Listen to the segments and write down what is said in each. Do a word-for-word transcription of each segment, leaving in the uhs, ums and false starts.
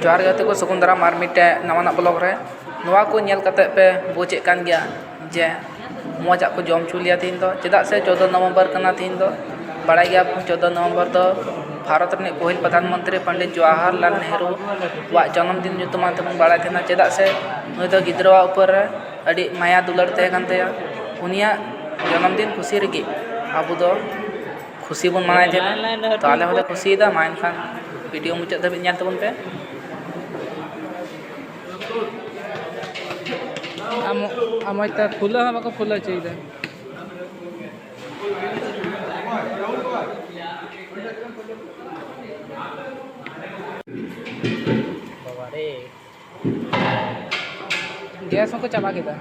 ᱡᱚᱦᱟᱨ ᱜᱮ ᱜᱟᱛᱮ ᱠᱚ, ᱥᱟᱹᱜᱩᱱ ᱫᱟᱨᱟᱢ ᱟᱨ ᱢᱤᱫᱴᱮᱡ ᱱᱟᱣᱟᱱᱟᱜ ᱵᱞᱚᱜ ᱨᱮ᱾ ᱱᱚᱣᱟ ᱠᱚ ᱧᱮᱞ ᱠᱟᱛᱮ ᱯᱮ ᱵᱩᱡᱮᱫ ᱠᱟᱱ ᱜᱮᱭᱟ ᱡᱮ ᱢᱚᱡᱟᱜ ᱠᱚ ᱡᱚᱢ ᱦᱚᱪᱚ ᱞᱮᱭᱟ ᱛᱤᱦᱤᱧ ᱫᱚ᱾ ᱪᱮᱫᱟᱜ ᱥᱮ ᱪᱳᱫᱫᱳ ᱱᱚᱵᱷᱮᱢᱵᱚᱨ ᱠᱟᱱᱟ ᱛᱤᱦᱤᱧ ᱫᱚ᱾ ᱵᱟᱲᱟᱭ ᱜᱮᱭᱟ ᱵᱚᱱ, ᱪᱳᱫᱫᱳ ᱱᱚᱵᱷᱮᱢᱵᱚᱨ ᱫᱚ ᱵᱷᱟᱨᱚᱛ ᱨᱤᱱᱤᱡ ᱯᱟᱹᱦᱤᱞ ᱯᱨᱚᱫᱷᱟᱱ ᱢᱚᱱᱛᱨᱤ ᱯᱚᱱᱰᱤᱛ ᱡᱚᱣᱟᱦᱚᱨᱞᱟᱞ ᱱᱮᱦᱨᱩ ᱣᱟᱜ ᱡᱚᱱᱚᱢ ᱫᱤᱱ ᱧᱩᱛᱩᱢᱟᱱ ᱛᱮᱵᱚᱱ ᱵᱟᱲᱟᱭ ᱛᱟᱦᱮᱱᱟ᱾ ᱪᱮᱫᱟᱜ ᱥᱮ ᱱᱩᱭ ᱫᱚ ᱜᱤᱫᱽᱨᱟᱹᱣᱟᱜ ᱩᱯᱚᱨ ᱨᱮ ᱟᱹᱰᱤ ᱢᱟᱭᱟ ᱫᱩᱞᱟᱹᱲ ᱛᱟᱦᱮᱸ ᱠᱟᱱ ᱛᱟᱭᱟ᱾ ᱩᱱᱤᱭᱟᱜ ᱡᱚᱱᱚᱢ ᱫᱤᱱ ᱠᱩᱥᱤ ᱨᱮᱜᱮ ᱟᱵᱚ ᱫᱚ ᱠᱷᱩᱥᱤ ᱵᱚᱱ ᱢᱟᱱᱟᱣ ᱛᱟᱦᱮᱱᱟ᱾ ᱛᱚ ᱟᱞᱮ ᱦᱚᱸᱞᱮ ᱠᱷᱩᱥᱤᱭᱮᱫᱟ᱾ ᱢᱟ ᱮᱱᱠᱷᱟᱱ ᱵᱷᱤᱰᱤᱭᱳ ᱢᱩᱪᱟᱹᱫ ᱫᱷᱟᱹᱵᱤᱡ ᱧᱮᱞ ᱛᱟᱵᱚᱱ ᱯᱮ᱾ ᱟᱢ, ᱟᱢ ᱢᱚᱡᱽ ᱛᱮ ᱯᱷᱩᱞᱟᱹ ᱦᱚᱸ ᱵᱟᱠᱚ ᱯᱷᱩᱞᱟᱹ ᱦᱚᱪᱚᱭᱮᱫᱟ᱾ ᱵᱟᱵᱟ ᱨᱮ᱾ ᱜᱮᱥ ᱦᱚᱸᱠᱚ ᱪᱟᱵᱟ ᱠᱮᱫᱟ᱾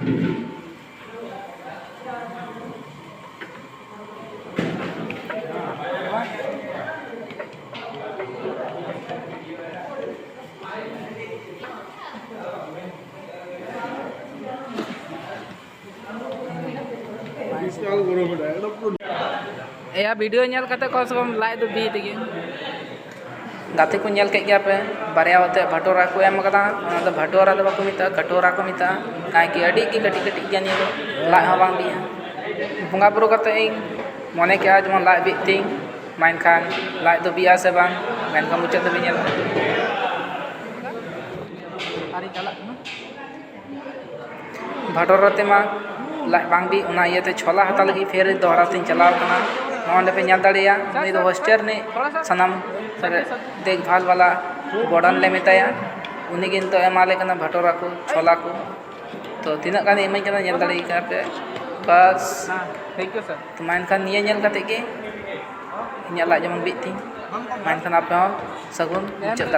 ᱮᱭᱟ, ᱵᱷᱤᱰᱤᱭᱳ ᱧᱮᱞ ᱠᱟᱛᱮ ᱠᱚᱢ ᱥᱮ ᱠᱚᱢ ᱞᱟᱭᱤᱠ ᱫᱚ ᱵᱤ ᱛᱮᱜᱮ᱾ ᱜᱟᱛᱮ ᱠᱚ ᱧᱮᱞ ᱠᱮᱫ ᱜᱮᱭᱟ ᱯᱮ, ᱵᱟᱨᱭᱟ ᱟᱛᱮ ᱵᱷᱟᱴᱳᱨᱟ ᱠᱚ ᱮᱢ ᱠᱟᱫᱟ᱾ ᱚᱱᱟ ᱫᱚ ᱵᱷᱟᱴᱳᱨᱟ ᱫᱚ ᱵᱟᱠᱚ ᱢᱮᱛᱟᱜᱼᱟ, ᱠᱟᱴᱳᱨᱟ ᱠᱚ ᱢᱮᱛᱟᱜᱼᱟ᱾ ᱠᱟᱭᱠᱤ ᱟᱹᱰᱤ ᱜᱮ ᱠᱟᱹᱴᱤᱡ ᱠᱟᱹᱴᱤᱡ ᱜᱮᱭᱟ ᱱᱤᱭᱟᱹ ᱫᱚ, ᱞᱟᱡ ᱦᱚᱸ ᱵᱟᱝ ᱵᱤᱜᱼᱟ᱾ ᱵᱚᱸᱜᱟ ᱵᱩᱨᱩ ᱠᱟᱛᱮ ᱤᱧ ᱢᱚᱱᱮ ᱠᱮᱜᱼᱟ ᱡᱮᱢᱚᱱ ᱞᱟᱡ ᱵᱤᱜ ᱛᱤᱧ, ᱢᱮᱱᱠᱷᱟᱱ ᱞᱟᱡ ᱫᱚ ᱵᱤᱜᱼᱟ ᱥᱮ ᱵᱟᱝ, ᱢᱮᱱᱠᱷᱟᱱ ᱢᱩᱪᱟᱹᱫ ᱫᱷᱟᱹᱵᱤᱡ ᱧᱮᱞ ᱢᱮ᱾ ᱟᱨᱤᱧ ᱪᱟᱞᱟᱜ ᱠᱟᱱᱟ᱾ ᱵᱷᱟᱴᱳᱨᱟ ᱛᱮᱢᱟ ᱞᱟᱡ ᱵᱟᱝ ᱵᱤᱜ, ᱚᱱᱟ ᱤᱭᱟᱹᱛᱮ ᱪᱷᱳᱞᱟ ᱦᱟᱛᱟᱣ ᱞᱟᱹᱜᱤᱫ ᱯᱷᱮᱨ ᱫᱚᱦᱲᱟ ᱛᱤᱧ ᱪᱟᱞᱟᱣ ᱠᱟᱱᱟ᱾ ᱱᱚᱜᱼᱚ ᱱᱚᱸᱰᱮ ᱯᱮ ᱧᱮᱞ ᱫᱟᱲᱮᱭᱟᱜᱼᱟ, ᱱᱩᱭ ᱫᱚ ᱦᱳᱥᱴᱮᱞ ᱨᱤᱱᱤᱡ ᱥᱟᱱᱟᱢ ᱫᱮᱠᱷᱵᱷᱟᱞ ᱵᱟᱞᱟ ᱵᱚᱰᱚᱱ ᱞᱮ ᱢᱮᱛᱟᱭᱟ, ᱩᱱᱤ ᱜᱮ ᱱᱤᱛᱚᱜ ᱮᱢᱟ ᱞᱮ ᱠᱟᱱᱟ ᱵᱷᱟᱴᱳᱨᱟ ᱠᱚ, ᱪᱷᱳᱞᱟ ᱠᱚ᱾ ᱛᱚ ᱛᱤᱱᱟᱹᱜ ᱜᱟᱱᱮ ᱤᱢᱟᱹᱧ ᱠᱟᱱᱟ ᱧᱮᱞ ᱫᱟᱲᱮᱭᱟᱜ ᱠᱟᱱᱟ ᱯᱮ᱾ ᱵᱟᱥ᱾ ᱦᱮᱸ, thank you sir᱾ ᱛᱚ ᱢᱟ ᱮᱱᱠᱷᱟᱱ ᱱᱤᱭᱟᱹ ᱧᱮᱞ ᱠᱟᱛᱮ ᱜᱮ ᱤᱧᱟᱹᱜ ᱞᱟᱡ ᱡᱮᱢᱚᱱ ᱵᱤᱜ ᱛᱤᱧ, ᱢᱟ ᱮᱱᱠᱷᱟᱱ ᱟᱯᱮ ᱦᱚᱸ ᱥᱟᱹᱜᱩᱱ ᱢᱩᱪᱟᱹᱫ ᱠᱟᱛᱷᱟ᱾